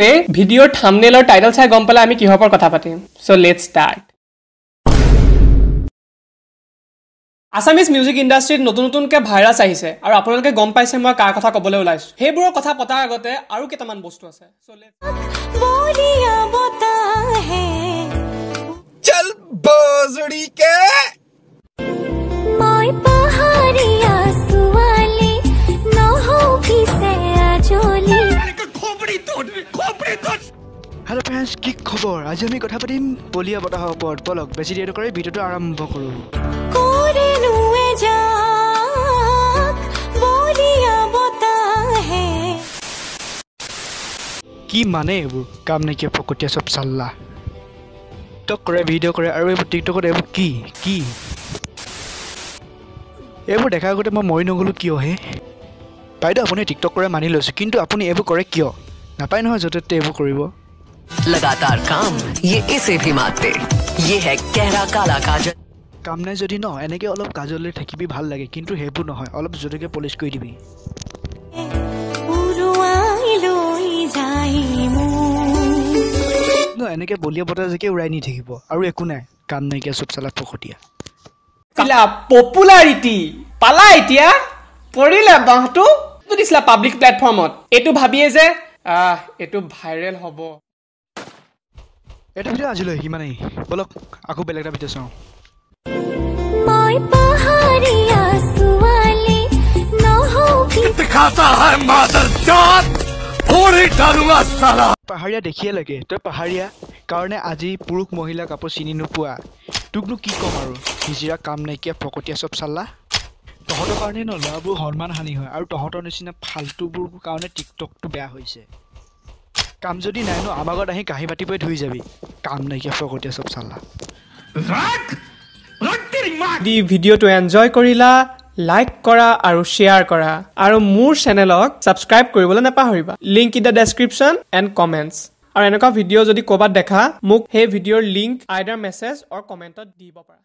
এই ভিডিঅ'ৰ থাম্বনেইলৰ টাইটেল চাই গম পালে আমি কিহৰ ওপৰত কথা পাতিম। So let's start. Assamese music ইণ্ডাষ্ট্ৰীত নতুন নতুনকৈ ভাইৰাছ আহিছে আৰু আপোনালোকে গম পাইছে মই কাৰ কথা ক'বলৈ ওলাইছোঁ। সেইবোৰৰ কথা পতাৰ আগতে আৰু কেইটামান বস্তু আছে। So let's বলিয়া বতাহে चल बोजड़ी के। মই পাহাৰীয়া ছোৱালী নহওঁ পিছে আজলি। হেল্ল' ফ্ৰেণ্ডছ, কি খবৰ? আজি আমি কথা পাতিম বলিয়া বতাহৰ ওপৰত। বলক, বেছি দেৰি নকৰি ভিডিঅ'টো আৰম্ভ কৰোঁ। কৰেনো এজাক বলিয়া বতাহে। কি মানে এইবোৰ কাম নাইকিয়া ফকতীয়া চব চাল্লা টিকটক কৰে, ভিডিঅ' কৰে আৰু এইবোৰ টিকটকত এইবোৰ কি কি এইবোৰ দেখাৰ আগতে মই মৰি নগ'লোঁ কিয় হে? বাইদেউ, আপুনি টিকটক কৰে মানি লৈছোঁ, কিন্তু আপুনি এইবোৰ কৰে কিয়? নাপায় নহয় য'তে ত'তে এইবোৰ কৰিব। लगातार काम ये इसे भी मात दे, ये है गहरा काला काजल। কাম নাই যদি ন এনেকৈ অলপ কাজলৈ থাকিবি, ভাল লাগে, কিন্তু সেইবোৰ নহয়, অলপ জোৰকৈ পলিচ কৰি দিবি। উৰুৱাই লৈ যায় মোক। ন এনেকৈ বলিয়া বতাহ যেকে উৰাই নি থাকিব আৰু একো নাই। কাম নাইকিয়া চব চালা ফকতীয়া। পপুলাৰিটি পালা, এতিয়া পৰিলে বাঁহটো দিছিলা পাব্লিক প্লেটফৰ্মত এইটো ভাবিয়ে যে আহ এইটো ভাইৰেল হ'ব। এইটো ভিডিঅ' আজিলৈ সিমানেই। ব'লক, আকৌ বেলেগ এটা ভিডিঅ' চাওঁ। মই পাহাৰীয়া ছোৱালী নহওঁ পিছে दिखाता है मादर जात, फोड़ ही डालूंगा साला। পাহাৰীয়া দেখিয়ে লাগে তই পাহাৰীয়া কাৰণে আজি পুৰুষ মহিলা কাপোৰ চিনি নোপোৱা। তোকনো কি ক'ম আৰু, হিজিৰা কাম নাইকিয়া ফকতীয়া চব চাল্লা। তহঁতৰ কাৰণে ন ল'ৰাবোৰ সন্মান হানি হয় আৰু তহঁতৰ নিচিনা ফাল্টুবোৰ কাৰণে টিকটকটো বেয়া হৈছে। কাম যদি নাই ন আমাৰ ঘৰত আহি কাঁহী বাতিবোৰে ধুই যাবি। কাম নাইকিয়া ফকতীয়া চব চাল্লা। रख रख तेरी माँ। যদি ভিডিঅ'টো এনজয় কৰিলা, লাইক কৰা আৰু শ্বেয়াৰ কৰা আৰু মোৰ চেনেলক ছাবস্ক্ৰাইব কৰিবলৈ নাপাহৰিবা। Link in the description and comments. আৰু এনেকুৱা ভিডিঅ' যদি ক'ৰবাত দেখা, মোক সেই ভিডিঅ'ৰ লিংক আইডাৰ মেছেজ অৰ কমেণ্টত দিব পাৰা।